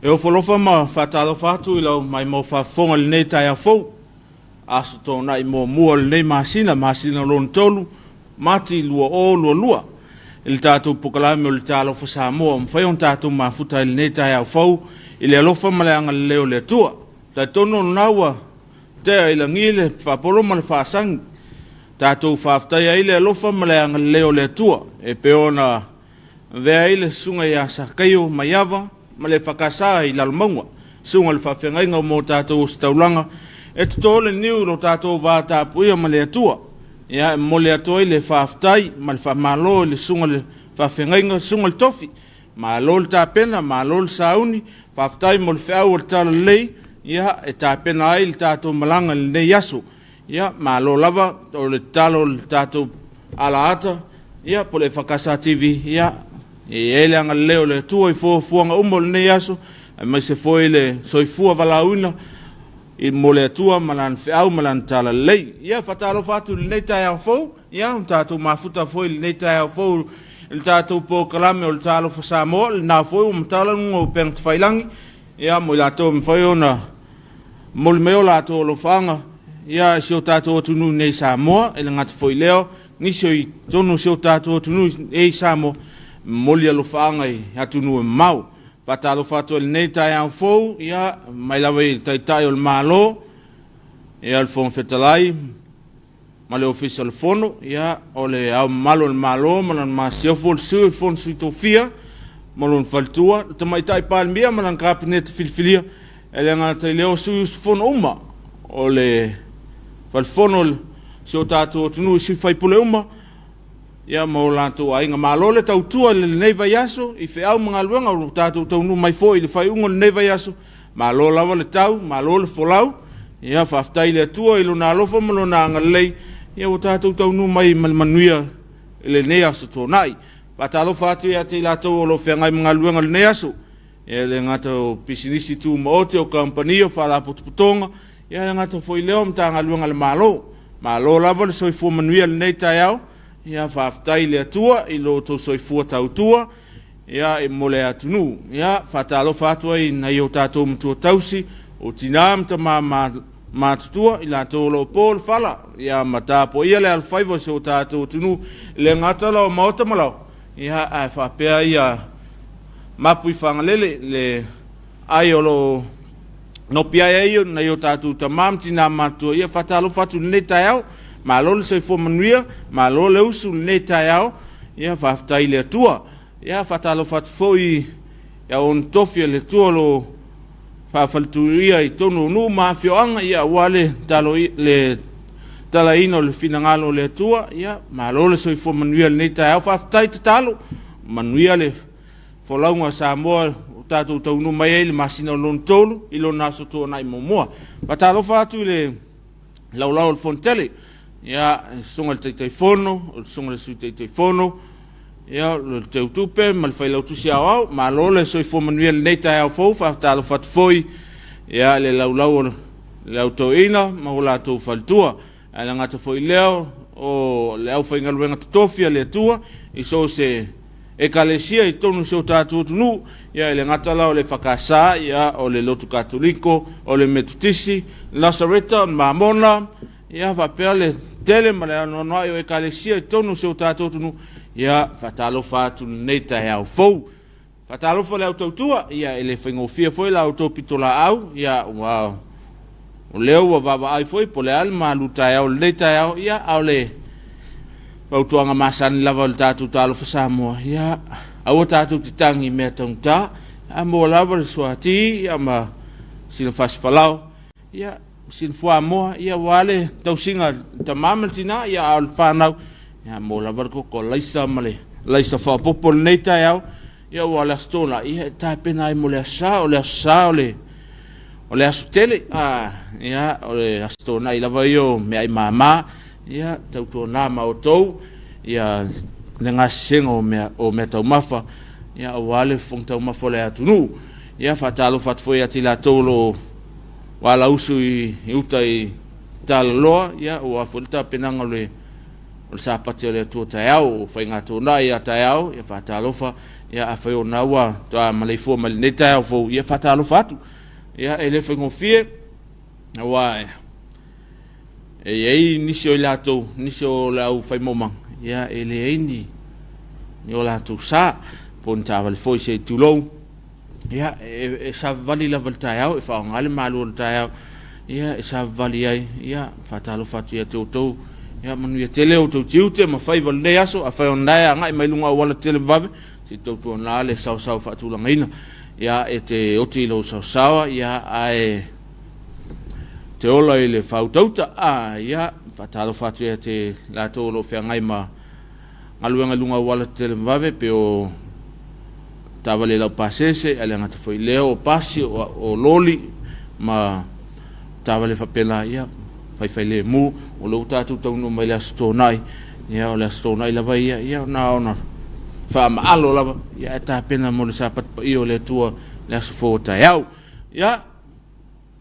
E ofo alofa ma faatalofa atu i lau maimoa faafofoga i lenei taeao fou, Aso Toonai muamua o lenei masina, masina lona tolu, Mati 2022, i le tatou polokalame o le Talofa Samoa ua mafai ona tatou mafuta ai i lenei taeao fou i le alofa ma le agalelei o le Atua. E talitonu o lena ua tea i lagi le faapolo ma le faasagi, tatou faafetaia ai le alofa ma le agalelei o le Atua e pei ona avea ai le susuga ia Sakaio Maiava ma le EFKS i Lalomauga, susuga i le faafeagaiga mo tatou ositaulaga e toto le niu i lo tatou va tapuia ma le Atua. Ia, e momoli atu ai le faafetai ma le faamalo i le susuga i le faafeagaiga, le susuga i le tofi. Malo le tapena, malo le sauni, faafetai mo le feau o le talalelei, ia, e tapena ai le tatou malaga i lenei aso. Ia, malo lava, o le tatalo o le tatou alaata, ia, po o le EFKS TV, ia, e i ai le agalelei o le Atua i fuafuaga uma o lenei aso, aemaise foi le soifua valaauina i mo le Atua ma lana feau ma lana talalelei. Ia, faatalofa atu i lenei taeao fou, ia, ua tatou mafuta foi i lenei taeao fou i le tatou polokalame o le Talofa Samoa, lena foi ua matala luga o upega tafailagi, ia, mo i latou e mafai ona momoli mai o latou alofaaga ia i si o tatou atunuu nei i Samoa, e le gata foi i lea, nisi o i totonu o si o tatou atunuu nei i Samoa, momoli alofaaga i atunuu e mamao. Faatalofa atu ai i lenei taeao fou, ia, mai lava i le Taitai o le Malo, ia, le Fofoga Fetalai, ma le Ofisa o le Fono, ia, o le Ao Mamalu o le Malo ma lana Masiofo, le Sui o le Fono Sui Tofia ma lona faletua, le Tamaitai Palemia ma lana Kapeneta filifilia, e le gata i lea o sui usufono uma o le Fale Fono o si o tatou atunuu i sui faipule uma, ia ma o latou aiga. Malo le tautua i lenei vaiaso i feau ma galuega ua tatou taunuu mai foi i le faaiuga o lenei vaiaso. Malo lava le tau, malo le folau. Ia faafetai i le Atua i lona alofa ma lona agalelei, ia ua tatou taunuu mai ma le manuia i lenei aso Toonai. Faatalofa atu ia te i latou o lo o feagai ma galuega i lenei aso, e le gata o pisinisi tumaoti, o kamupani, o faalapotopotoga, ia e le gata foi i lea o Matagaluega a le Malo. Malo lava le soifua manuia i lenei taeao. Ia faafetai i le Atua i lo outou soifua tautua ia mo le atunuu. Ia faatalofa atu ai i nai o tatou matua tausi, o tina ma tama matutua, i latou o lo o po le fala, ia ma tapuaia le alofaiva o si o tatou atunuu, e le gata la o maota ma laoa, ia ae faapea ia mapu i Fagalele le ai o lo o nopi ai ai nai o tatou tama ma tina matutua. Ia faatalofa atu i lenei taeao, malo le soifua manuia, malo le usu i lenei taeao, ia faafetai i le Atua. Ia faatalofa atu foi i auauna tofi a le Atua o lo o faafaletuia i totonu o nuu ma afioaga, ia aua le talo le talaina o le finagalo o le Atua. Ia malo le soifua manuia i lenei taeao, faafetai tatalo, manuia le folauga a Samoa ua tatou taunuu mai ai i le masina o lona tolu i lona aso Toonai muamua. Faatalofa atu i le laulau o le Fonotele, ia, le susuga i le Taitaifono, o le susuga i le Sui Taitaifono, ia, o le Teutupe ma le Failautusi Aoao, malo le soifua manuia i lenei taeao fou. Faatalofa atu foi ia le laulau o le au toeaina ma o latou faletua. Ae le gata foi i lea o le aufaigaluega totofi a le Atua i so o se Ekalesia i totonu o si o tatou atunuu, ia e le gata la o le EFKS, ia o le Lotu Katoliko, o le Metotisi, Nasareta, o le Mamona, ia faapea le tele ma le anoanoai o Ekalesia i totonu o si o tatou atunuu, ia faatalofa atu i lenei taeao fou. Faatalofa le au tautua, ia e le faigofie foi la outou pitolaau, ia ua o lea ua vaavaai foi po o le a le malu taeao o lenei taeao, ia a o le fautuaga masani lava o le tatou Talofa Samoa, ia aua tatou te tagi i mea taugata, a maua lava le suati ia ma sina fasifalao, ia sina fuamoa, ia aua le tausiga a le tama ma le tina, ia a o le fanau, ia maua lava le koko alaisa ma le alaisa faaopoopo i lenei taeao, ia ua o le Aso Toonai, ia e tapena ai mo le Aso Sa, o le Aso Sa o le o le aso tele, a, ia, o le Aso Toonai lava ia o meaai mama, ia, tautuana ma outou, ia, le gasesega o mea, o mea taumafa, ia, aua le fofoga taumafa o le atunuu. Ia, faatalofa atu foi ia te i latou o lo o alausu i, i uta i Talaloa, ia, aua foi le tapenaga o le o le Sapati a le Atua taeao, o faigatōnaʻi a taeao, ia faatalofa, ia afai o na ua toa maleifua mai lenei taeao fou, ia faatalofa atu. Ia e le faigofie, aua e i ai nisi o i latou, nisi o le au fai maumaga, ia e leai ni, ni o latou sa, po o ni taavale foi se i tulou, ia e, e savavali lava i le taeao, e faaaoga le malu o le taeao, ia e savavali ai, ia faatalofa atu ia te outou, ia manuia tele outou tiute ma faiva o lenei aso, afai o lena e agai mai luga auala televavave, se i tautuana le saosao faatulagaina, ia e te oti i lou saosaoa, ia ae te ola i le faautauta, a ia faatalofa atu ia te latou o lo o feagai ma galuega i luga auala televavave pe o taavale laupasese, ae le gata foi i lea o pasi, o loli ma taavale faapena, ia faifailemu, o lea ua tatou taunuu mai le Aso Toonai, ia o le Aso Toonai lava ia, ia na ona faamaalo lava, ia ae tapena mo le Sapati paia o le Atua le aso fou o taeao. Ia,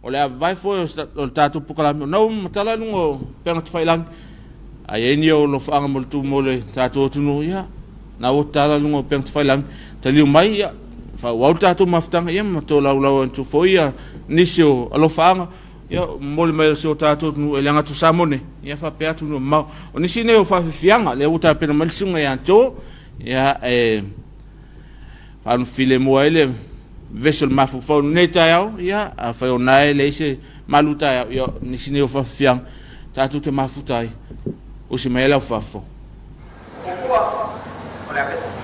o le a vavae foi o le tatou polokalame, o na ua matala i luga o upega tafailagi, a i ai ni ou alofaaga mo le tu mo le tatou atunuu, ia, na ua tatala i luga o upega tafailagi, taliu mai, ia, faaauau le tatou mafutaga, ia ma tolaulau atu foi ia nisi o alofaaga, ia, momoli mai o si o tatou atunuu e le gata o Samoa nei, ia faapea atunuu mamao. O nisi nei o faafiafiaga, lea ua tapena mai le susuga ia Joe, ia, e faalofilemu ai le vevesi o le mafaufau i lenei taeao, ia, afai o na e leai se malu taeao, ia, nisi nei o faafiafiaga tatou te mafuta ai, usi mai ai lau fafo. Muamua, o le apesa.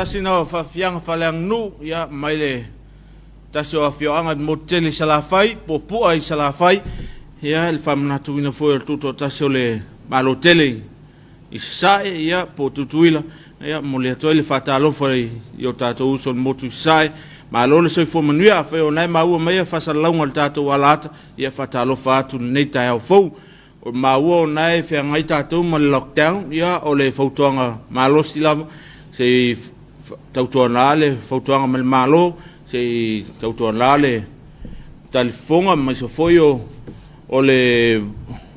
tasi lena o faafiafiaga faaleaganuu, ia, mai le tasi o afioaga i le motu tele i Salafai, Puapua i Salafai, ia, le faamanatuina foi o le tutoatasi o le Malo tele i Sasae, ia, po o Tutuila, ia, momoli atu ai le faatalofa i o tatou uso i le motu i Sasae. Malo le soifua manuia. Afai o lena e maua mai faasalalauga o le tatou alaata, ia faatalofa atu i lenei taeao fou. O maua o lena e feagai tatou ma le lockdown, ia o le fautuaga malosi lava, se i tautuana le fautuaga mai le Malo, se i tautuana le talifofoga aemaise foi o le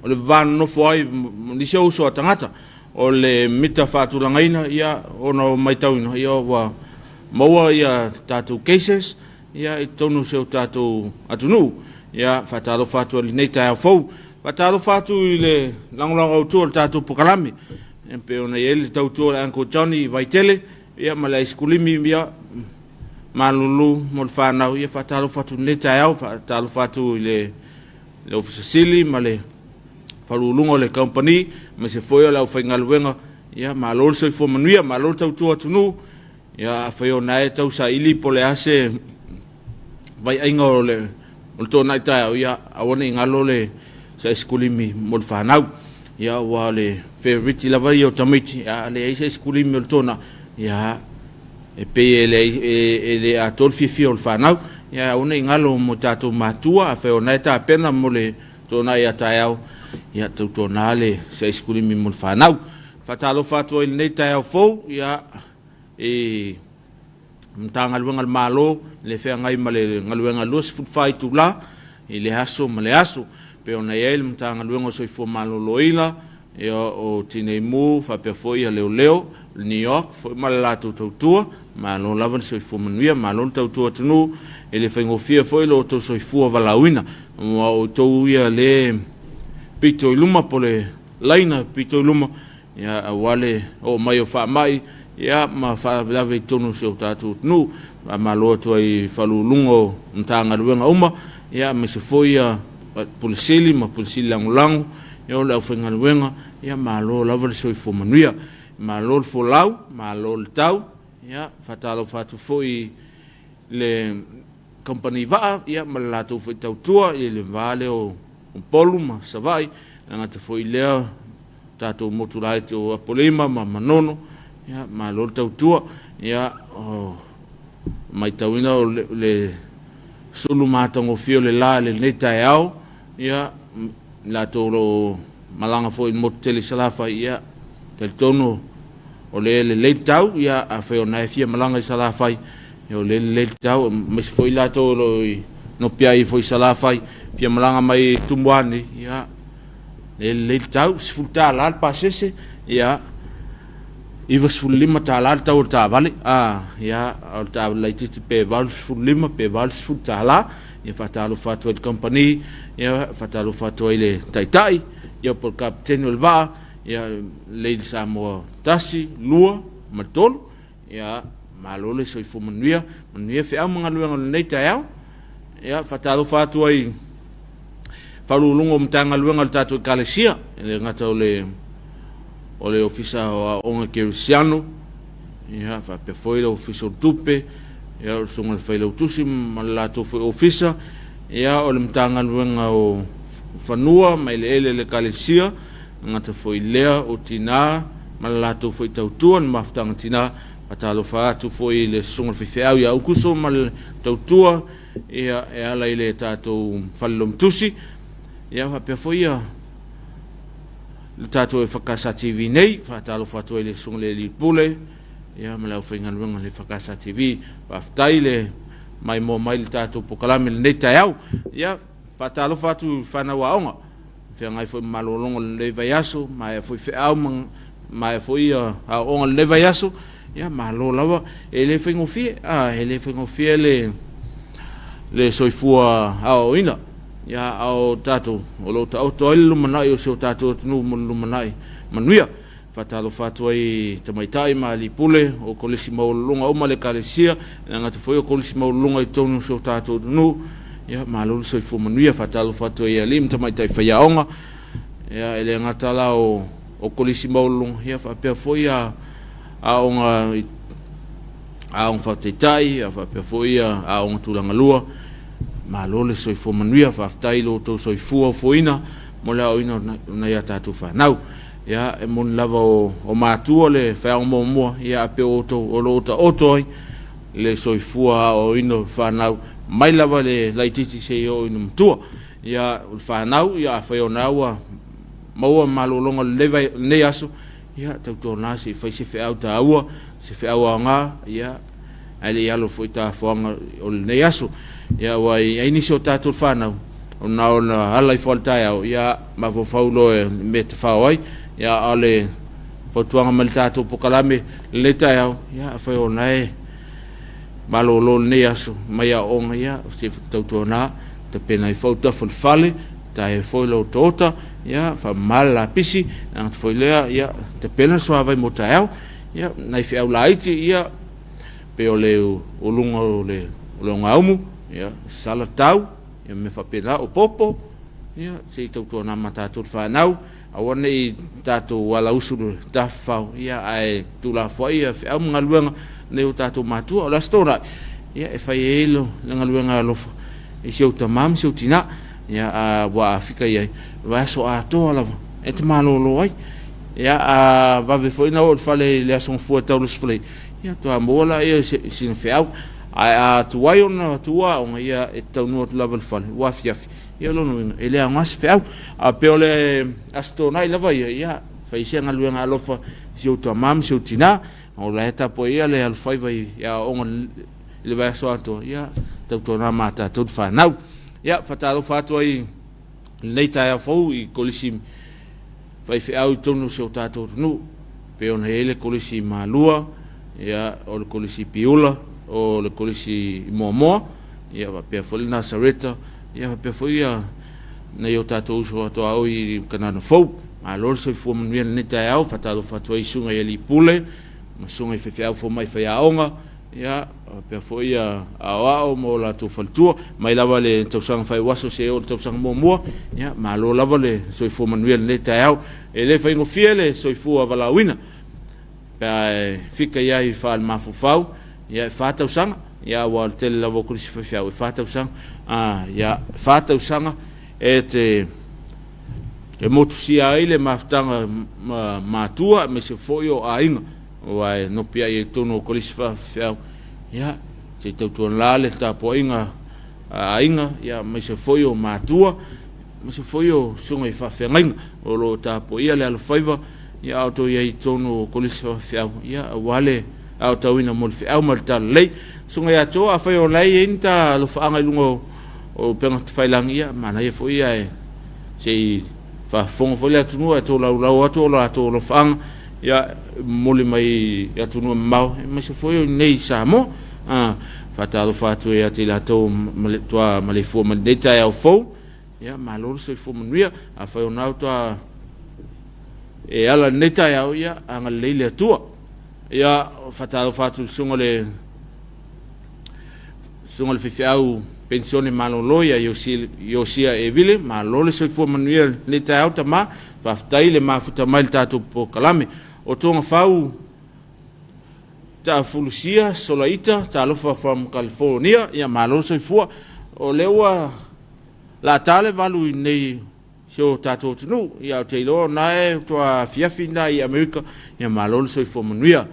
va nonofo ai ma nisi o uso a tagata. O le mita faatulagaina, ia, ona o matauina, ia, ua maua ia tatou cases ia i totonu o si o tatou atunuu. Ia faatalofa atu i lenei taeao fou. Faatalofa atu i le lagolago autu o le tatou polokalame e pei ona i ai le tautua o le Uncle Johnny i Vaitele, ia ma le aisikulimi, ia malulu mo le fanau. Ia faatalofa atu i lenei taeao, faatalofa atu i le Ofisa Sili ma le Faauluuluga o le Kamupani, aemaise foi o le aufaigaluega. Ia malo le soifua manuia, malo le tautua atunuu. Ia afai o lena e tau saili po o le a se vaiaiga o le toanai taeao, ia aua ne i galo le se aisikulimi mo le fanau. Ia aua o le favorite lava ia o tamaiti, a leai se aisikulimi o le toanai, ia e pei e le atoa le fiafia o le fanau. Ia aua ne i galo mo tatou matua, afai o lena e tapena mo le toanai a taeao, ia tautuana le se aisikulimi mo le fanau. Faatalofa atu ai i lenei taeao fou, ia i Matagaluega a le Malo le feagai ma le galuega 24 itula i le aso ma le aso. E pei ona i ai le Matagaluega o Soifua Maloloina, ia, o Tinei Mu faapea foi ia Leoleo, le New York foi ma le latou tautua. Malo lava le soifua manuia, malo le tautua atunuu. E le faigofie foi lo outou soifua valaauina, aua o outou ia le pito i luma po o le laina pito i luma, ia, aua le oo mai o faamai, ia, ma faalavelave i totonu o si o tatou atunuu. Faamalo atu ai i Faauluuluga o Matagaluega uma, ia, aemaise foi ia Pule Sili ma Pule Sili Lagolago, ia, o le aufaigaluega, ia malo lava le soifua manuia. Malo le folau, malo le tau. Ia faatalofa atu foi i le kamupani vaa, ia, ma le latou foi tautua i le va lea o Upolu ma Savaii, e le gata foi i lea tatou motu laiti o Apolima ma Manono, ia malo le tautua. Ia o matauina o le sulu matagofie o le la i lenei taeao, ia latou o lo o malaga foi i le motu tele i Salafai, ia talitonu o lea e lelei le tau. Ia afai o lena e fia malaga i Salafai, ia o lea e lelei le tau, aemaise foi latou o lo o i nopiai foi i Salafai, fia malaga mai i Tumua nei, ia e lelei le tau, $10 le pasese, ia $95 le tau o le taavale, a ia o le taavale laitiiti pe 85 pe $80. Ia faatalofa atu ai i le kamupani, ia faatalofa atu ai i le taitai, ia po o le kapeteni o le vaa, ia Lady Samoa 1, 2 ma le 3. Ia malo le soifua manuia, manuia feau ma galuega o lenei taeao. Ia faatalofa atu ai i Faauluuluga o Matagaluega a le tatou Ekalesia, e le gata o le Ofisa o Aoga Kerisiano, ia faapea foi le Ofisa o Tupe, ia o le Susuga i le Failautusi ma le latou foi Ofisa, ia o le Matagaluega o Fanua ma Eleele a le Ekalesia, e gata foi i lea o Tina ma le latou foi tautua, le Mafutaga Tina. Faatalofa atu foi i le Susuga i le Faifeau ia Aukuso ma le tautua, ia e ala i le tatou Fale Lomotusi, ia faapea foi ia le tatou EFKS TV nei. Faatalofa atu ai i le Susuga i le Alii Pule, ia ma le aufaigaluega o le EFKS TV. Faafetai le maimoa mai i le tatou polokalame i lenei taeao. Ia faatalofa atu i fanau aoga, feagai foi ma malologa o lenei vaiaso, maea foi feau ma maea foi aoaoga o lenei vaiaso. Ia malo lava, e le faigofie, e le faigofie le soifua aoaoina. Ia a o tatou o lo o taoto ai le lumanai o si o tatou atunuu mo le lumanai manuia. Faatalofa atu ai i tamaitai ma alii pule o kolisi maualuluga uma le Ekalesia, e le gata foi o kolisi maualuluga i totonu o si o tatou atunuu. Ia malo le soifua manuia. Faatalofa atu ai i alii ma tamaitai faiaoga, ia e le gata la o kolisi maualuluga, ia faapea foi aoga Aoga Faataitai, ia faapea foi ia Aoga Tulaga Lua. Malo le soifua manuia, faafetai i lo outou soifua ofoina mo le aoaoina o nai a tatou fanau. Ia, e moni lava o matua le feaoga muamua, ia ae pei o outou o lo o taoto ai le soifua aoaoina o fanau mai lava le laitiiti seia oo ina matua. Ia, o le fanau, ia afai o lena ua maua malologa o lenei aso, ia tautuana se i fai se feau taua, se feau aoga, ia ae le i alo foi tafoaga o lenei aso. Ia aua e i ai nisi o tatou fanau, ona ona ala ifo lava i le taeao, ia mafaufau loa i le mea e tafao ai. Ia a o le fautuaga mai le tatou polokalame i lenei taeao, ia afai o lena e malolo i lenei aso mai aoaoga, ia se i tautuana tapena ifo autafa o le fale, taea foi le otaota, ia faamama le lapisi, le gata foi lea, ia tapena le suavai mo taeao. Ia nai feau laiti, ia pei o le uluga o le ogaumu, ia sala tau, ia mea faapena, o popo, ia se i tautuana ma tatou le fanau, aua ne i tatou alausu i le tafafao, ia ae tuulafoai ia feau ma galuega nei o tatou matua. O le Aso Toonai, ia e fai ai le galuega alofa i si ou tama ma si ou tina, ia a ua fika i ai, o le vaiaso atoa lava e te malolo ai. Ia a vave foi ona oo i le fale i le Aso Gafua e tau le Aso Faraile, ia faatoa maua lea o sina feau. Ae a tuai ona tuua aoga, ia e te taunuu atu lava i le fale ua afiafi, ia o lona uiga e le aoga se feau. Ae pei o le Aso Toonai lava ia, ia fai se galuega alofa i si ou tama ma si ou tina, o la e tapuaia le alofaiva i aoaoga i le vaiaso atoa, ia tautuana ma tatou le fanau. Ia faatalofa atu ai i lenei taeao fou i Kolisi faifeau i totonu o si o tatou atunuu, pei ona i ai le Kolisi i Malua, ia, o le Kolisi i Piula, o le Kolisi i Moamoa, ia faapea foi le Nasareta, ia faapea foi ia nai o tatou uso atoaoi i Kanana Fou. Malo le soifua manuia i lenei taeao, faatalofa atu ai i susuga i alii pule ma susuga i faifeau fomai faiaoga, Ia, faapea foi ia aoao ma o latou faletua, mai lava le tausaga faaiuaso seia oo i le tausaga muamua. Ia, malo lava le soifua manuia i lenei taeao. E le faigofie le soifua valaauina pe a e fika i ai faale-mafaufau, ia e fa tausaga, ia aua o le tele lava o kolisi faifeau e fa tausaga. Ia, e fa tausaga e te e motusia ai le mafutaga matua aemaise foi o aiga. Aua e nopiai ai totonu o kolisi faafefeau, ia, se i tautuana le tapuaiga a aiga, ia, aemaise foi o matua, aemaise foi o susuga i faafeagaiga o lo o tapuaia le alofaiva, ia, a o outou i ai i totonu o kolisi faafefeau, ia, aua le aotauina mo le feau ma le talalelei. Susuga ia Jo, afai o la e i ai ni ta alofaaga i luga o upega tafailagi, ia, manaia foi ae se i faafofoga foi le atunuu ae tolaulau atu o latou alofaaga. Ia, momoli mai i atunuu mamao, aemaise foi o i inei i Samoa. Faatalofa atu ia te i latou ua maleifua mai i lenei taeao fou. Ia, malo le soifua manuia. Afai o lena ua e ala i lenei taeao, ia, agalelei le Atua. Ia, faatalofa atu i le susuga i le Susuga i le faifeau penisione malolo ia Iosia Evile, malo le soifua manuia i lenei taeao tama, faafetai le mafuta mai i le tatou polokalame. O Togafau Taafulusia Solaita, talofa from California, ia malo le soifua. O lea ua lata le valu i nei si o tatou atunuu, ia ou te iloa o na e tua afiafi na i Amerika, ia malo le soifua manuia.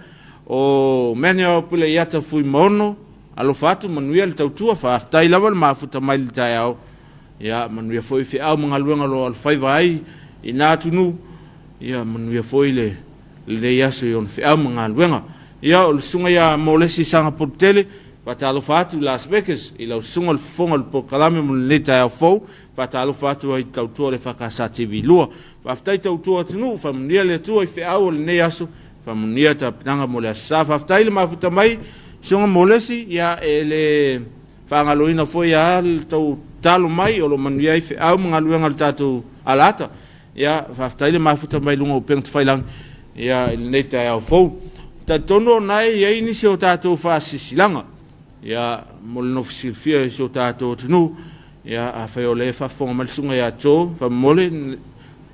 O Manuel Puleiata Fuimaono, alofa atu, manuia le tautua, faafetai lava le mafuta mai le taeao, ia manuia foi feau ma galuega o lo o alofaiva ai i na atunuu, ia manuia foi le lenei aso i ona feau ma galuega. Ia, o le susuga ia Molesi Sagapolutele, faatalofa atu i Las Vegas i lau susuga i le fofoga o le polokalame mo lenei taeao fou, faatalofa atu ai i tautua o le EFKS TV 2. Faafetai tautua atunuu, faamanuia le Atua i feau o lenei aso, faamanuia tapenaga mo le Aso Sa. Faafetai le mafuta mai, susuga Molesi, ia e le faagaloina foi a le tou talo mai o lo o manuia ai feau ma galuega a le tatou alaata. Ia, faafetai le mafuta mai luga o upega tafailagi ia i lenei taeao fou. Talitonu o lena e i ai nisi o tatou faasilasilaga ia mo le nofo silafia i si o tatou atunuu. Ia, afai o lea e faafofoga mai le susuga ia Joe, faamomoli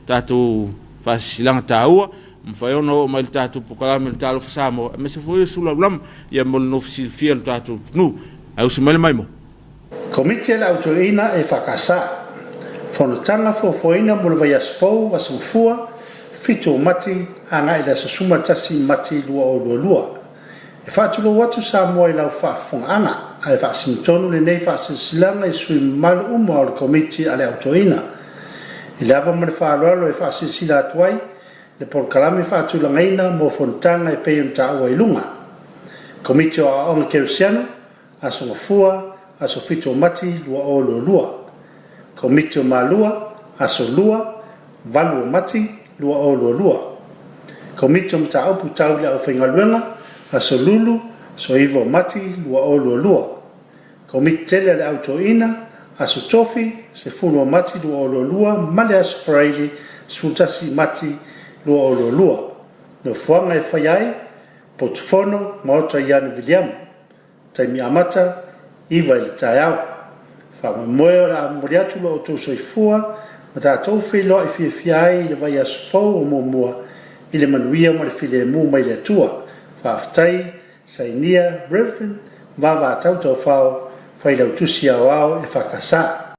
tatou faasilasilaga taua. Mafai ona oo mai i le tatou polokalame o le Talofa Samoa, aemaise foi o Sulaulama, ia mo le nofo silafia o le tatou atunuu. Ae usi mai le maimoa. Komiti a le Au Toeaina EFKS, Fonotaga fuafuaina mo le vaiaso fou Aso Gafua 7 o Mati agai le aso 11 Mati 2022. E faatulou atu Samoa i lau faafofogaaga, ae faasinotonu lenei faasilasilaga i sui usufono mamalu uma o le Komiti a le Au Toeaina. I le ava ma le faaaloalo e faasilasila atu ai le polokalame faatulagaina mo fonotaga e pei ona taua i luga. Komiti o Aoaoga Kerisiano, Aso Gafua, aso 7 o Mati 2022. Komiti o Malua, Aso Lua, 8 o Mati 2022. Komiti o Mataupu Tau i le Aufaigaluega, Aso Lulu, aso 9 o Mati 2022. Komiti Tele a le Au Toeaina, Aso Tofi, 10 o Mati 2022 ma le Aso Faraile 11 Mati 2022. Nofoaga e faia ai, Potufono, Maota Iane Viliamu. Taimi amata, 9 i le taeao. Faamoemoe o le a momoli atu lo outou soifua ma tatou feiloai fiafia ai i le vaiaso fou o muamua i le manuia ma le filemu mai le Atua. Faafetai. Sainia, Rev. Vavatau Taufao, Failautusi Aoao EFKS.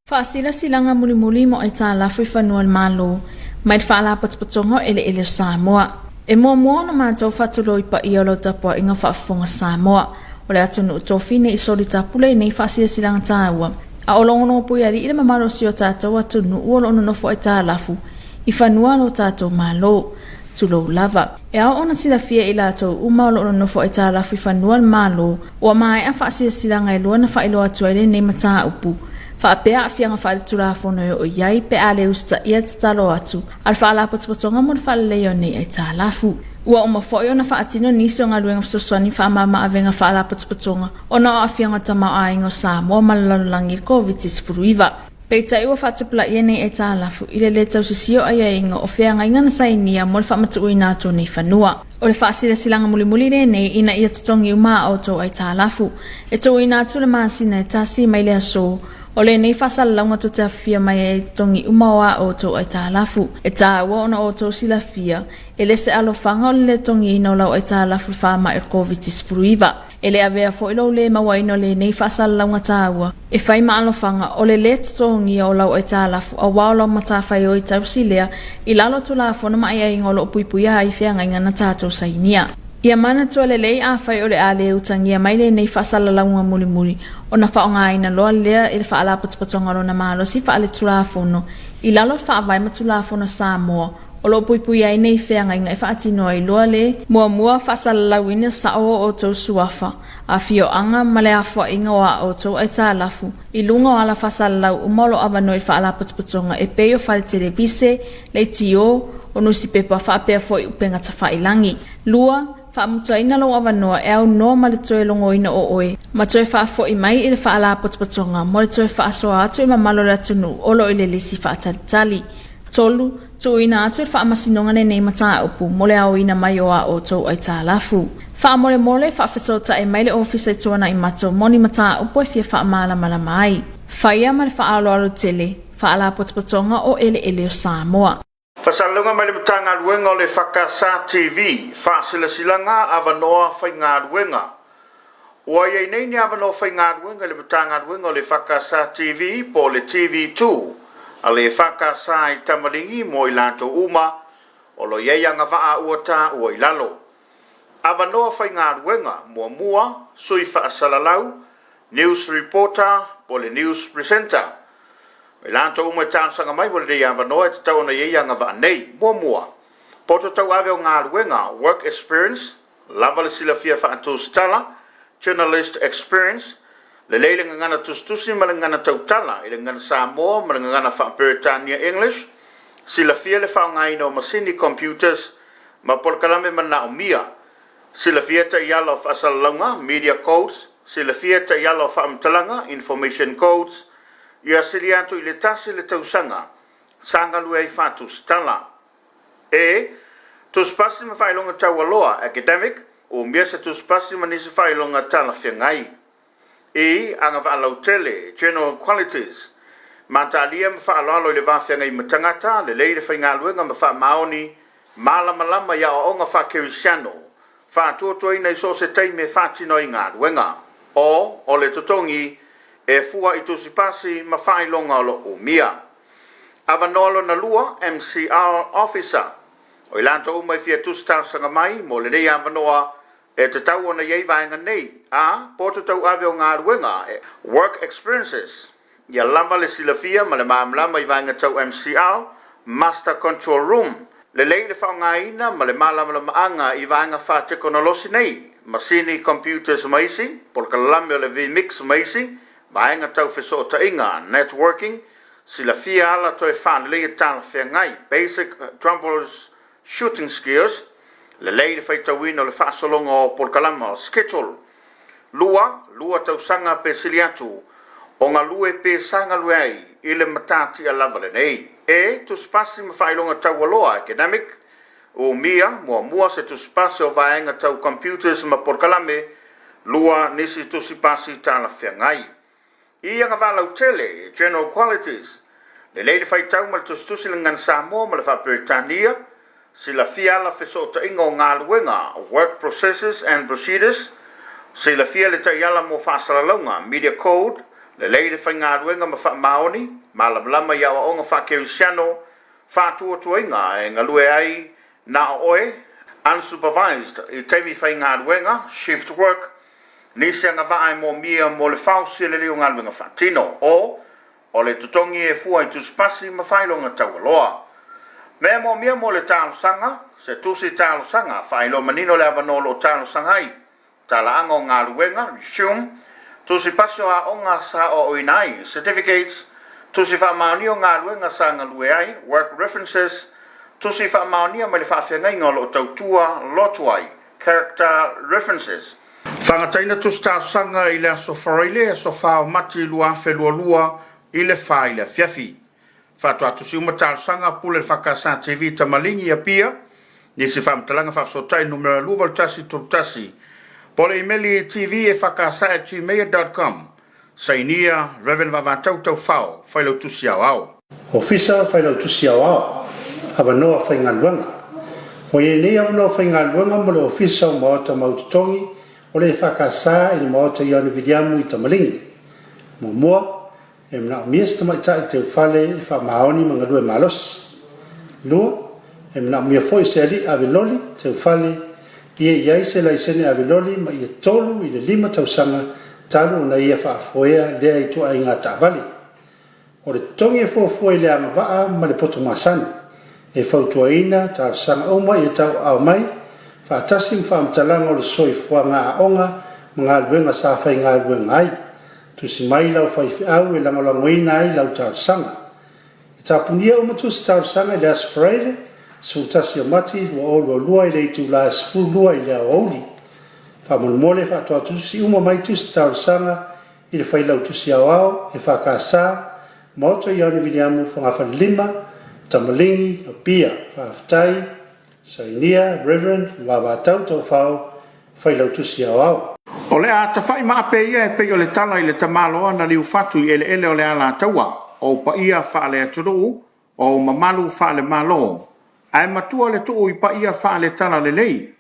Faasilasilaga mulimuli mo aitalafu i fanua o le Malo mai le Faalapotopotoga o Eleele o Samoa. E muamua ona matou faatulou i paia o lau tapuaiga faafofoga Samoa o le atunuu tofi nei i solitapule i nei faasilasilaga taua a o logologopuialii le mamalu o si o tatou atunuu o lo o nonofo aitalafu i fanua o lo tatou Malo. Tulou lava. E ao ona silafia e i latou uma o lo o nonofo aitalafu i fanua o le Malo, ua maea faasilasilaga e lua na faailoa atu ai lenei mataupu, faapea aafiaga faaletulafono e oo i ai pe a le usitaia le tatalo atu a le Faalapotopotoga mo le Faaleleia o nei Aitalafu. Ua uma foi ona faatino nisi o galuega fesoasoani faamama-avega Faalapotopotoga ona o aafiaga o tamaoaiga o Samoa ma le lalolagi i le Koviti-19. Peitai ua faatupulaia nei aitalafu i le lē tausisia o aiaiga o feagaiga na sainia mo le faamatuuina atu o nei fanua. O le faasilasilaga mulimuli lenei ina ia totogi uma a outou aitalafu. E tuuina atu le masina e tasi mai le aso o lenei faasalalauga tou te afifia mai ai i totogi uma o a outou aitalafu. E taua ona outou silafia e le se alofaga o le lē totogiina o lau aitalafu i le faamai o le Koviti-19. E le avea foi lou lē mauaina o lenei faasalalauga taua e fai ma alofaga o le lē totogia o lau aitalafu auā o lau matafaioi tausi lea i lalo o Tulafono ma aiaiga o lo o puipuia ai feagaiga na tatou sainia. Ia manatua lelei afai o le a le utagia mai lenei faasalalauga mulimuli ona faaaogaina loa lea e le Faalapotopotoga o lona malosi faaletulafono i lalo o Faavae ma Tulafono Samoa O lo o puipuia ai nei feagaiga e faatino ai loa le. Muamua, faasalalauina sao o outou suafa, afioaga ma le afoaiga o a outou aitalafu i luga o ala faasalalau uma o lo o avanoa i faalapotopotoga e pei o fale televise, leitio, o nusipepa faapea foi upega tafailagi. Lua, faamutaina lou avanoa e aunoa ma le toe logoina o oe ma toe faafoi mai i le faalapotopotoga mo le toe faasoa atu i mamalu o le atunuu o lo o i le lisi faatalitali. 3, Tuuina atu le faamasinoga lenei mataupu mo le aoina mai o a outou aitalafu. Faamolemole, faafesootai mai le Ofisa i Tuanaimato mo ni mataupu e fia faamalamalama ai. Faia ma le faaaloalo tele, Faalapotopotoga o Eleele o Samoa. Fasalalauga mai le Matagaluega o le FKS TV, Faasilasilaga Avanoa Faigaluega. Ua i ai nei ni avanoa faigaluega i le Matagaluega o le EFKS TV po o le TV2 a le EFKS i Tamaligi mo i latou uma o lo o i ai agavaa ua taua i lalo. Avanoa faigaluega, muamua, sui faasalalau, news reporter po o le news presenter. O i latou uma e talosaga mai mo lenei avanoa e tatau ona i ai agavaa nei. Muamua, poto tauave o galuega, work experience, Lava le silafia faatusitala, journalist experience, lelei le gagana tusitusi ma le gagana tautala i le gagana Samoa ma le gagana faa-Peretania English, silafia le faaaogaina o masini computers ma polokalame manaomia, silafia taiala o faasalalauga, media codes, silafia taiala o faamatalaga, information codes, ia sili atu i le tasi le tausaga sa galue ai faatusitala. E. Tusipasi ma faailoga taualoa, academic, Umia se tusipasi ma nisi faailoga talafeagai. I. Agavaa lautele, general qualities, Mataalia ma faaaloalo i le va feagai ma tagata, lelei le faigaluega ma faamaoni, Malamalama i aoaoga faakerisiano, faatuatuaina i so o se taimi e faatino ai galuega. O O le totogi e fua i tusipasi ma faailoga o lo o umia. Avanoa lona lua, MCR Officer. O i latou uma e fia tusi talosaga mai mo lenei avanoa e tatau ona i ai vaega nei, A. Poto tauave o galuega, Work Experiences, Ia lava le silafia ma le malamalama i vaega tau MCR, Master Control Room, lelei le faaaogaina ma le malamalamaaga i vaega faatekonolosi nei, masini, computers ma isi, polokalame o le vMix ma isi, vaega tau fesootaiga, networking, silafia ala toe faaleleia talafeagai, basic troubles shooting skills, lelei le faitauina o le faasologa o polokalama, schedule, 2, lua tausaga pe sili atu o galue pe sa galue ai i le matatia lava lenei. E tusipasi ma faailoga taualoa, academic, umia, muamua se tusipasi o vaega tau computers ma polokalame, 2 nisi tusipasi talafeagai. I agavaa lautele, general qualities, lelei le faitau ma le tusitusi le gagana Samoa ma le faa-Peretania, silafia ala fesootaiga o galuega, work processes and procedures, silafia le taiala mo faasalalauga, media code, lelei le faigaluega ma faamaoni, malamalama i aoaoga faakerisiano, faatuatuaina e galue ai na o oe, unsupervised, i taimi faigaluega, shift work, Nisi agavaa e moomia mo le faosia lelei o galuega faatino, o O le totogi e fua i tusipasi ma faailoga taualoa. Mea e moomia mo le talosaga, Se tusi talosaga, faailoa manino le avanoa o lo o talosaga ai, talaaga o galuega, resume, tusipasi o aoga sa aoaoina ai, certificates, tusi faamaonia o galuega sa galue ai, work references, tusi faamaonia mai le faafeagaiga o lo o tautua lotu ai, Character References. Faagataina tusi talosaga i le aso Faraile, aso 4 o Mati 2022 i le 4 i le afiafi. Faatoa tusi uma talosaga pule le FKS TV Tamaligi Apia, nisi faamatalaga faafesootai numera 28131 po o le imeli tvfks@gmail.com. Sainia Rev. Vavatau Taufao, Failautusi Aoao. Ofisa Failautusi Aoao, Avanoa Faigaluega. Ua i ai nei avanoa faigaluega mo le Ofisa o Maota Mau Totogi o le EFKS i le Maota Ioane Viliamu i Tamaligi. Muamua, e manaomia se tamaitai teufale e faamaoni ma galue malosi. 2, e manaomia foi se alii ave loli teufale ia i ai se laisene ave loli ma ia 3 i le 5 tausaga talu ona ia faafoea lea ituaiga taavale. O le totogi e fuafua i le agavaa ma le poto masani. E fautuaina talosaga uma ia tauaao mai, faatasi ma faamatalaga o le soifuaga aoga ma galuega sa faigaluega ai. Tusi mai lau faifeau e lagolagoina ai lau talosaga. E tapunia uma tusi talosaga i le Aso Faraile, 11 o Mati 2022 i le itula e 12 i le aoauli. Faamolemole faatoa tusi uma mai tusi talosaga i le Failautusi Aoao, EFKS, Maota Ioane Viliamu, Fogafale 5, Tamaligi, Apia. Faafetai. Sainia, Rev. Vavatau Taufao, Failautusi Aoao. O le a tafai maape ia e pei o le tala i le tamaloa na liufatu i eleele o le Alataua, o ou paia faale-atunuu, o ou mamalu faale-Malo, ae matua le tuu i paia faale-talalelei,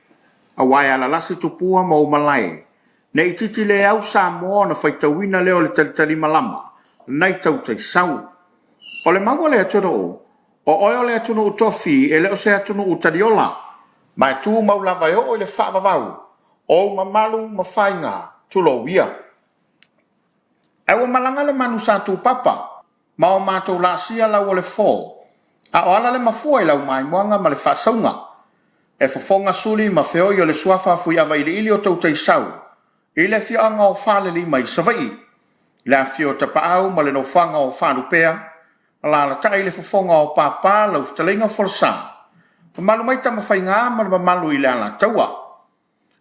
aua e alalasi tupua ma ou malae, Ne i titi le au Samoa ona faitauina lea o le talitalimalama nai tautaisau. O le mau a le atunuu, o oe o le atunuu tofi e le o se atunuu taliola, ma e tumau lava e oo i le faavavau o ou mamalu ma faiga, tulou ia. Ae ua malaga le manu sa tupapa ma o matou laasia lau o le fo, a o ala le mafua i lau maimoaga ma le faasauga. E fofoga suli ma feoi o le suafa Fuiava iliili o Tautaisau i le afioaga o Falelima i Savaii, i le afifio o Tapaau ma le nofoaga o Faalupea, alaalatai le fofoga o Papa lau fetalaiga Folasa, mamalu mai Tamafaiga ma le mamalu i le Alataua.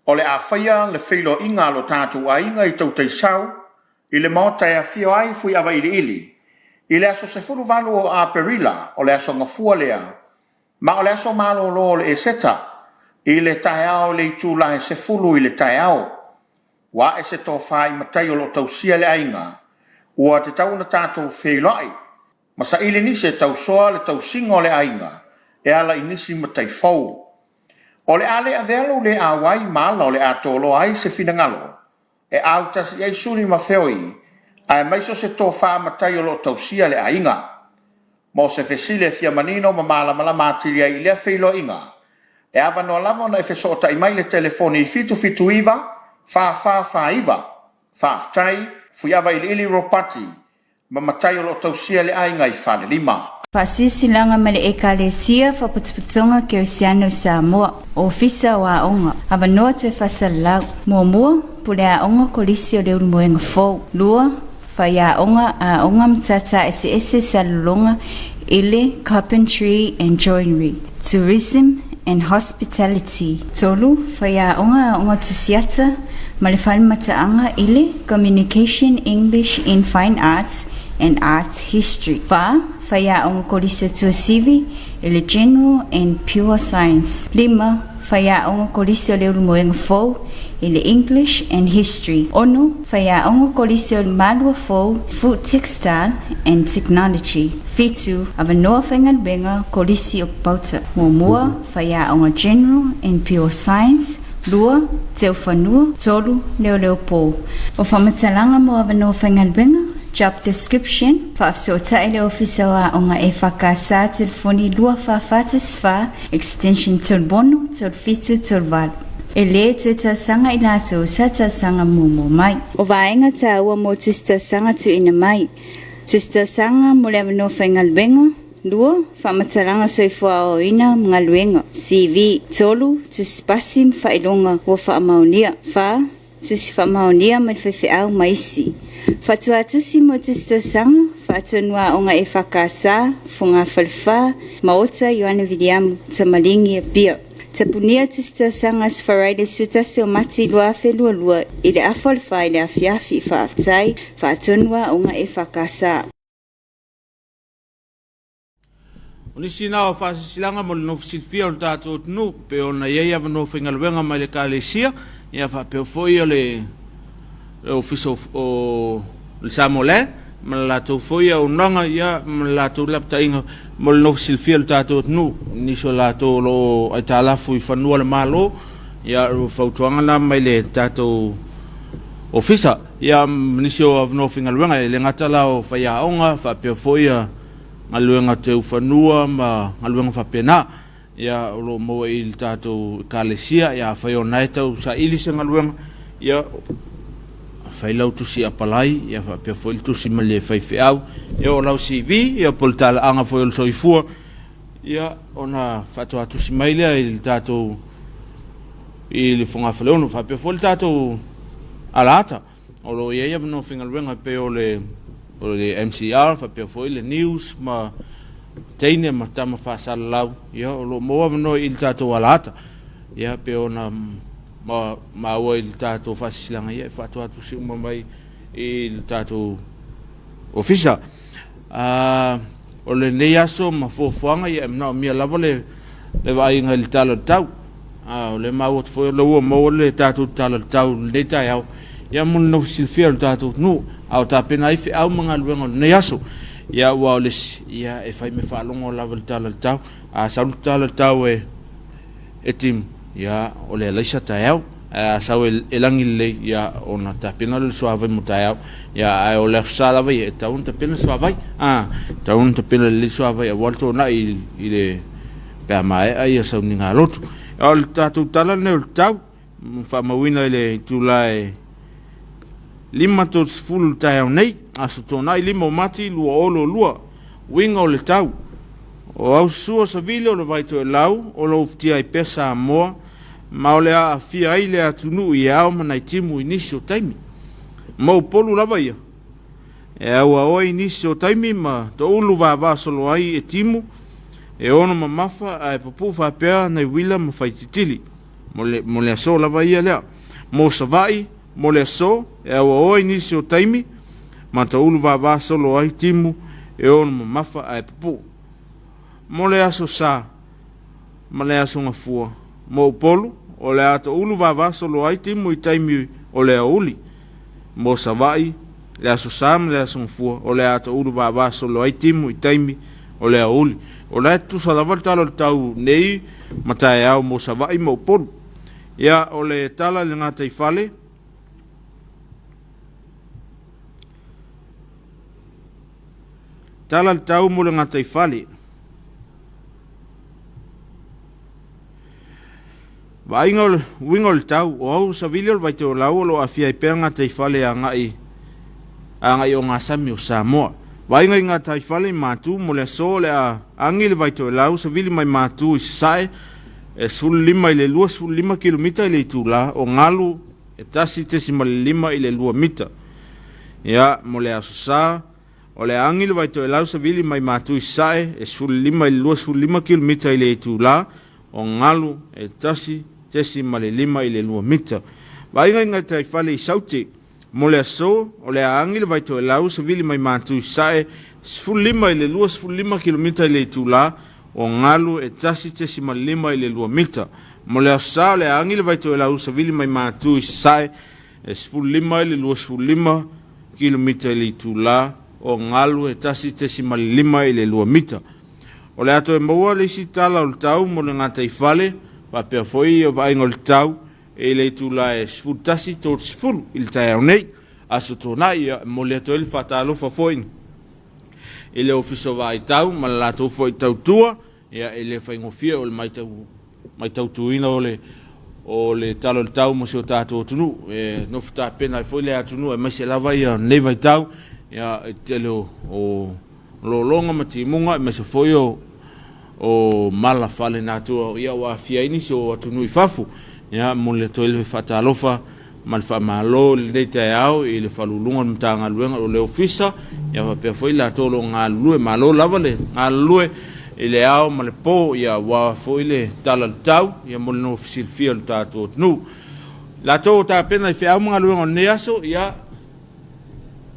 O le a faia le feiloaiga a lo tatou aiga i Tautaisau i le maota e afio ai Fuiava iliili i le aso 18 o Aperila, o le aso Gafua lea, Ma o le aso malolo o le Eseta, i le taeao i le itula e 10 i le taeao, ua ae se tofa i matai o lo o tausia le aiga, ua tatau ona tatou feiloai ma saili nisi e tausoa le tausiga o le aiga. e ala i nisi matai fou. O le a le avea lou le auai ma ala o le a toloa ai se finagalo e autasi i ai suli ma feoi, aemaise o se tofa matai o lo o tausia le aiga. Mo se fesili e fia manino ma malamalama atili ai i lea feiloaiga, e avanoa lava ona e fesootai mai i le telefoni 779 4449. Faafetai, Fuiava Iliili Ropati ma matai o lo o tausia le aiga i Falelima. Faasilasilaga ma le Ekalesia Faapotopotoga Kerisiano i Samoa, Ofisa o Aoga, Avanoa toe Faasalalau, Muamua, Pule Aoga Kolisi o le Ulumoega Fou, 2, Faiaoga Aoga Matata Eseese Salelologa i le Carpentry and Joinery, Tourism and Hospitality. 3, Faiaoga Aoga Tusiata ma le Falemataaga i le Communication English in Fine Arts and Art History. 4, Faiaoga Kolisi o Tuasivi i le General and Pure Science. 5, Faiaoga Kolisi o le Ulumoega Fou i le English and History. 6, Faiaoga Kolisi o le Malua Fou, Food Textile and Technology. 7, Avanoa Faigaluega Kolisi o Papauta. Muamua, Faiaoga General and Pure Science. 2, Teufanua. 3, Leoleo Po. O faamatalaga mo avanoa faigaluega, Job description, Faafesootai le Ofisa o Aoga EFKS telefoni 2444 Extension 36 37 38. E lē toe tausaga i latou sa tausaga muamua mai. O vaega taua mo tusi tausaga tuuina mai. Tusi tausaga mo le avanoa faigaluega, 2, Faamatalaga soifua aoaoina ma galuega, CV, 3, Tusi pasi ma faailoga ua faamaonia, 4, Tusi faamaonia mai le faifeau ma isi. Faatuatusi mo tusi tausaga, faatonu aoga EFKS, Fogafalefa, Maota Ioane Viliamu, Tamaligi, Apia. Tapunia tusi tausaga Aso Faraile 11 o Mati 2022 i le afa o le fa i le afiafi. Faafetai, faatonu aoga EFKS. O nisi na o faasilasilaga mo le nofo silafia o le tatou atunuu, pei ona i ai avanoa faigaluega mai le Ekalesia, ia faapea foi o le Ofisa o le Samoa Land ma le latou foi auaunaga, ia ma le latou lapataiga mo le nofo silafia o le tatou atunuu. Nisi o latou o lo o aitalafu i fanua o le Malo, ia o fautuaga na mai le tatou Ofisa, ia ma nisi o avanoa faigaluega, e le gata la o faiaoga, faapea foi ia galuega teu fanua ma galuega faapena, ia o lo o maua i le tatou Ekalesia. Ia afai o lena e tau saili se galuega, ia fai lau tusi apalai, ia faapea foi le tusi ma le faifeau, ia o lau CV, ia po o le talaaga foi o le soifua, ia ona faatoa tusi mai lea i le tatou i le fogafaleono. Faapea foi le tatou alaata o lo o i ai avanoa faigaluega e pei o le o le MCR faapea foi le News ma teine ma tama faasalalau, ia o lo o maua avanoa i le tatou alaata, ia pei ona ma maua i le tatou faasilasilaga, ia e faatoa tusi uma mai i le tatou ofisa. O lenei aso ma fuafuaga, ia e manaomia lava le vaaiga i le tala o le tau. O lea maua atu foi o lea ua maua le tatou tala o le tau i lenei taeao, ia mo le nofo silafia o le tatou atunuu, a o tapena ai feau ma galuega o lenei aso. Ia aua o le isi, ia e fai mea faalogo lava i le tala o le tau. A sau le tala o le tau e e timu, ia o le alaisa taeao. Ae a sau e lagi lelei, ia ona tapena lea o le suavai mo taeao. Ia ae o le Aso Sa lava ia, e tatau ona tapena le suavai. A, e tatau ona tapena lelei le suavai aua le toonai i le pe a maea ia sauniga lotu. O le tatou tala lenei o le tau, faamauina i le itula e 5:30 i le taeao nei, Aso Toonai 5 o Mati 2022. Uiga o le tau. O Ausua Savili o le Vaitoelau o lo o ufitia ai pea Samoa ma o le a aafia ai le atunuu i ao ma nai timu i nisi o taimi. Ma Upolu lava ia, e auaoa i nisi o taimi ma toulu vavasolo ai e timu, e ono mamafa ae pupuu faapea nai uila ma faititili. Mo le, mo le aso lava ia lea. Mo Savaii, mo le aso, e auaoa i nisi o taimi, ma taulu vavasolo ai timu e ono mamafa ae pupuu. Mo le aso Sa ma le aso Gafua, mo Upolu, o le a taulu vavasolo ai timu i taimi o le aoauli. Mo Savaii, le aso Sa ma le aso Gafua, o le a taulu vavasolo ai timu i taimi o le aoauli. O la e tutusa lava le tala o le tau nei ma taeao mo Savaii ma Upolu. Ia, o le tala i le gataifale, Tala le tau mo le gataifale. Vaaiga o le uiga o le tau, o au savili o le Vaitoelau o lo o aafia ai pea le gataifale agai agai ogasami o Samoa. Vaaiga i gataifale i Matu mo le aso o le a agi le Vaitoelau savili mai Matu i Sasae e 15 i le 25 kilomita i le itula o galu e 1.5 i le 2 mita. Ia, mo le Aso Sa, o le a agi le Vaitoelau savili mai Matu i Sasae e 15 i le 25 kilomita i le itula o galu e 1.5 i le 2 mita. Vaaiga i gataifale i Saute, mo le aso, o le a agi le Vaitoelau savili mai Matu i Sasae 15 i le 25 kilomita i le itula o galu e 1.5 i le 2 mita. Mo le Aso Sa, o le a agi le Vaitoelau savili mai Matu i Sasae e 15 i le 25 kilomita i le itula o galu e 1.5 i le 2 mita. O le a toe maua le isi tala o le tau mo le gataifale faapea foi ia vaaiga o le tau i le itula e 11:30 i le taeao nei. Aso Toonai, ia, e momoli atu ai le faatalofa foi i le Ofisa o Vaai Tau ma le latou foi tautua, ia, e le faigofie o le matau matautuina o le o le tala o le tau mo si o tatou atunuu e nofo tapena ai foi le atunuu aemaise lava ia lenei vaitau ia i le tele o, o lologa ma timuga aemaise foi o o mala faalenatura ia ua aafia ai nisi o atunuu i fafo. Ia momoli atu ai le faatalofa ma le faamalo i lenei taeao i le Faauluuluga o le Matagaluega o le Ofisa, ia faapea foi i latou o lo o galulue. Malo lava le galulue i le ao ma le po, ia aua foi le tala o le tau, ia mo le nofo silafia o le tatou atunuu. Latou o tapena i feau ma galuega o lenei aso, ia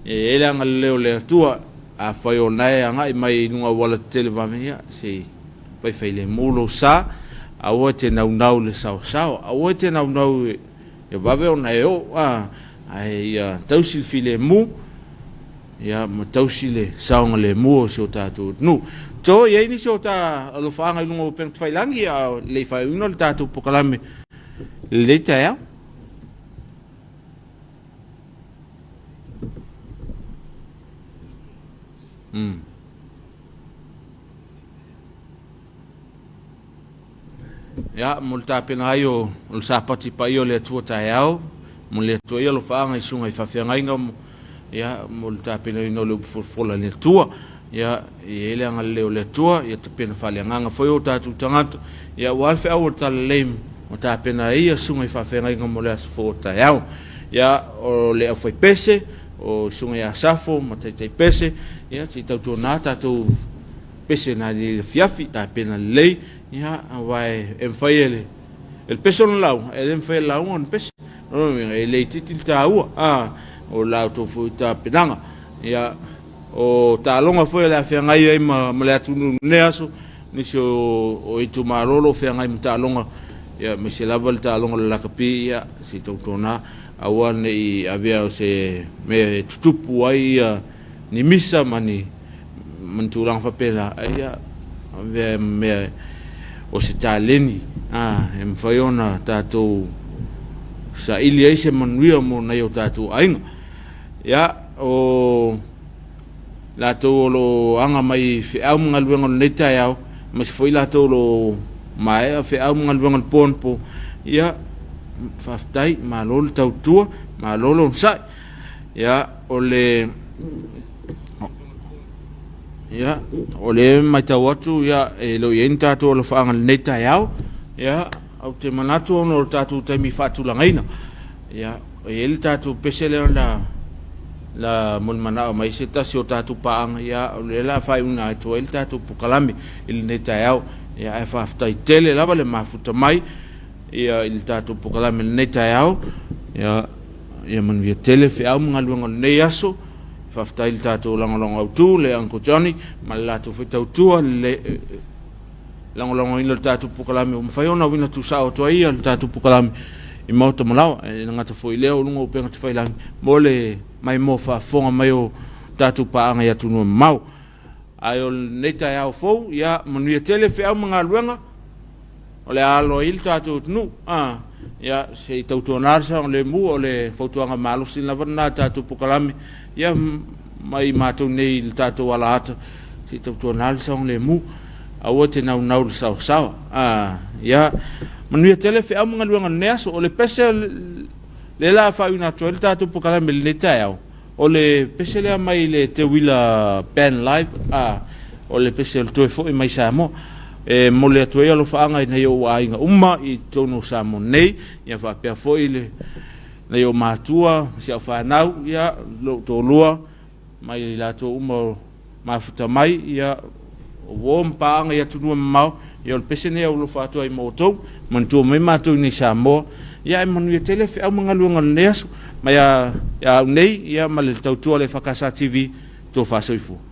e i ai le agalelei o le Atua. Afai o lena e agai mai i luga auala tetele vave, ia se i faifailemu lou sa, aua e te naunau i le saosaoa, aua e te naunau ia vave ona e oo, a, ae ia tausi le filemu, ia ma tausi le saogalemu o si o tatou atunuu. To i ai nisi o ta alofaaga i luga o upega tafailagi a o le i faaiuina le tatou pokalame i lenei taeao. Mm. Ia, mo le tapena ai o, o le sapati paia o le Atua taeao, mo le Atua ia alofaaga i susuga i faafeagaiga, ia, mo le tapenaina o le upu folafola a le Atua. Ia, e i ai le agalelei o le Atua, ia tapena faaleagaga foi o tatou tagata, ia aua le feau o le talalelei ma tapena ai ia susuga i faafeagaiga mo le aso fou o taeao. Ia, o le aufaipese, o susuga ia Safo ma taitai pese, ia, se i tautuana tatou pese na i le afiafi, tapena lelei, ia, aua e mafai e le, e le pese ona lauga, e le mafai e le lauga ona pese. O lona uiga, e le itiiti le taua, a, o la outou foi tapenaga. Ia, o taaloga foi o le a feagai ai ma, ma le atunuu i lenei aso, nisi o, o itumalo o lo o feagai ma taaloga, ia, aemaise lava le taaloga o le lakapi, ia, se i tautuana, aua ne i avea o se mea e tutupu ai ia ni misa ma ni, ma ni tulaga faapena, a ia avea ma mea o se taleni a, e mafai ona tatou saili ai se manuia mo nai o tatou aiga. Ia, o latou o lo o aga mai i feau ma galuega o lenei taeao, aemaise foi latou o lo o maea feau ma galuega o le po anapo, ia, faafetai, malo le tautua, malo le onosai. Ia, o le Ia, o lea e matau atu, ia, e le o i ai ni tatou alofaaga i lenei taeao. Ia, ou te manatu ona o le tatou taimi faatulagaina. Ia, e i ai le tatou pese lea na na molimanaao mai se tasi o tatou paaga, ia, o lea o le a faaiuina atu ai le tatou pokalame i lenei taeao. Ia, ae faafetai tele lava le mafuta mai ia i le tatou pokalame i lenei taeao. Ia, ia manuia tele feau ma galuega o lenei aso. Faafetai i le tatou lagolago autu, le Uncle Johnny, ma le latou foi tautua, le lagolagoina o le tatou pokalame ua mafai ona uiga tuusao atu ai le tatou pokalame i Maota Malaoa. E le gata foi i lea o luga o upega tafailagi mo le maimoa faafofoga mai o tatou paaga i atunuu e mamao. Ae o lenei taeao fou, ia manuia tele feau ma galuega o le a alo ai le tatou atunuu. A, ia, se i tautuana le saogalemu, o le fautuaga malosi lava lena a le tatou polokalame, ia, mai matou nei i le tatou alaata, se i tautuana le saogalemu, aua e te naunau i le saoasaoa. A, ia, manuia tele feau ma galuega o lenei aso. O le pese lea la a faaiuina atu ai le tatou polokalame i lenei taeao, O le pese lea mai le Teuila Band Live, a, o le pese o le toe foi mai Samoa. E momoli atu ai alofaaga i nai ou aiga uma i totonu o Samoa nei, ia faapea foi le nai ou matua, si au fanau, ia lou toalua, mai latou uma o mafuta mai, ia o uo ma paaga i atunuu e mamao, ia o le pese nei e alofa atu ai ma outou, manatua mai matou i nei Samoa, ia ae manuia tele feau ma galuega o lenei aso, mai a ia au nei, ia ma le tautua a le EFKS TV, tofa soifua.